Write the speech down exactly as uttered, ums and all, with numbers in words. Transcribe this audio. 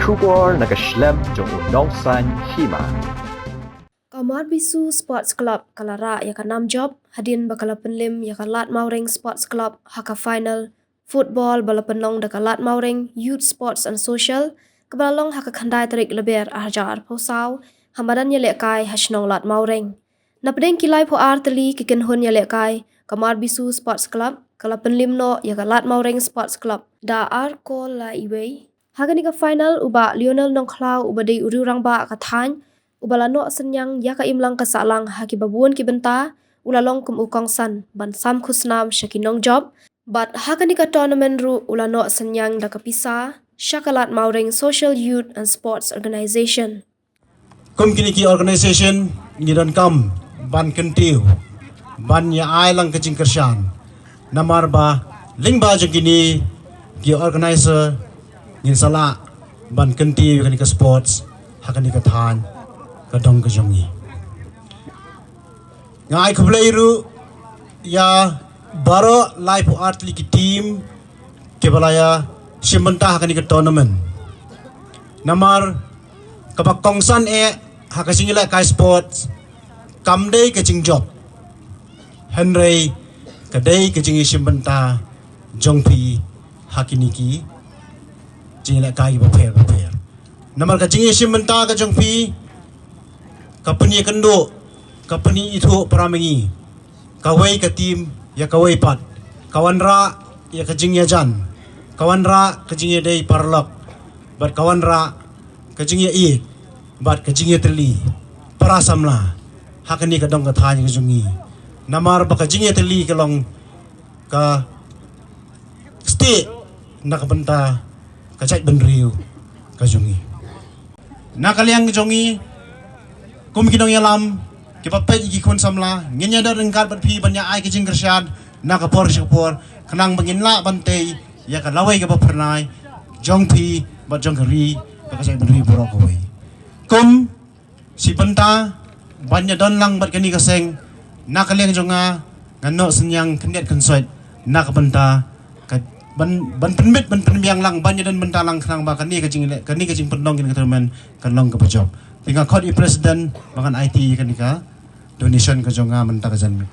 Khubor na ka shlem jong u nongsan hima. Ka Marbisu Sports Club ka la rah ïa ka nam jop hadien ba ka la pynlim ïa ka Lad Mawreng Sports Club ha ka final football ba la pynlong da ka Lad Mawreng Youth Sports and Social, kaba la long ha ka khyndai tarik Lber arhajar arphew saw ha madan ïalehkai ha shnong Lad Mawreng. Napdeng ki laiphew ar tylli ki kynhun ïalehkai, ka Marbisu Sports Club ka la pynlim noh ïa ka Lad Mawreng Sports Club da ar kol la iwei. Ha kane ka final, u Bah Lionel Nongkhlaw, uba dei u riewrangbah ka thaiñ, uba la noh synñiang ïa ka imlang ka sahlang ha kiba bun ki bynta, u la long kum u kongsan ban sam khusnam sha ki nongjop. Bad ha kane ka tournament ruh u la noh synñiang da ka pisa sha ka Lad Mawreng Social Youth and Sports Organization. Kum kine ki organisation ngi donkam ban kyntiew, ban ïa ai lang ka jingkyrshan. Namar ba lyngba jong kine ki organizer ngin sa lah ban kyntiew ïa kane ka sports ha kane ka thaiñ ka dong ka jong ngi. Nga ai khublei ruh ïa baroh laiphew ar tylli ki team kiba la ïa shim bynta ha kane ka tournament. Namar kaba kongsan eh ha ka jingïalehkai sports kam dei ka jingjop, hynrei ka dei ka jingïashim bynta jong phi ha kine ki jingïalehkai bapher bapher. Namar ka jingïashim bynta ka jong phi ka pynïakynduh, ka pynïaithuh para ma ngi, kawei ka team ïa kawei pat, ka wanrah ïa ka jingïajan, ka wanrah ka jingïadei paralok, bad ka wanrah ka jingïaieit bad ka jingïatylli para samla ha kane ka dong ka thaiñ ka jong ngi. Namar ba ka jingïatylli ka long ka stieh na ka bynta ka jaitbynriew ka jong ngi. Na ka liang jong ngi, kum ki nongïalam kiba peit ïa ki khun samla, ngin ïadon ryngkat bad phi ban ïa ai ka jingkyrshan na ka por sha ka por, khnang ba ngin lah ban tei ïa ka lawei kaba phyrnai jong phi bad jong ka ri bad ka jaitbynriew baroh kawei. Kum shi bynta ban ïadon lang bad kane ka seng, na ka liang jong nga, nga noh synñiang khyndiat khynsoit na ka bynta ka ban, ban pynbit, ban pynbiang lang, ban ïadon bynta lang, khnang ba kane ka jingleh, kane ka jingpynlong kane ka tournament kan long kaba jop. Te nga khot ïa i president ba kan aiti ïa kane ka donation ka jong nga mynta ka janmiet.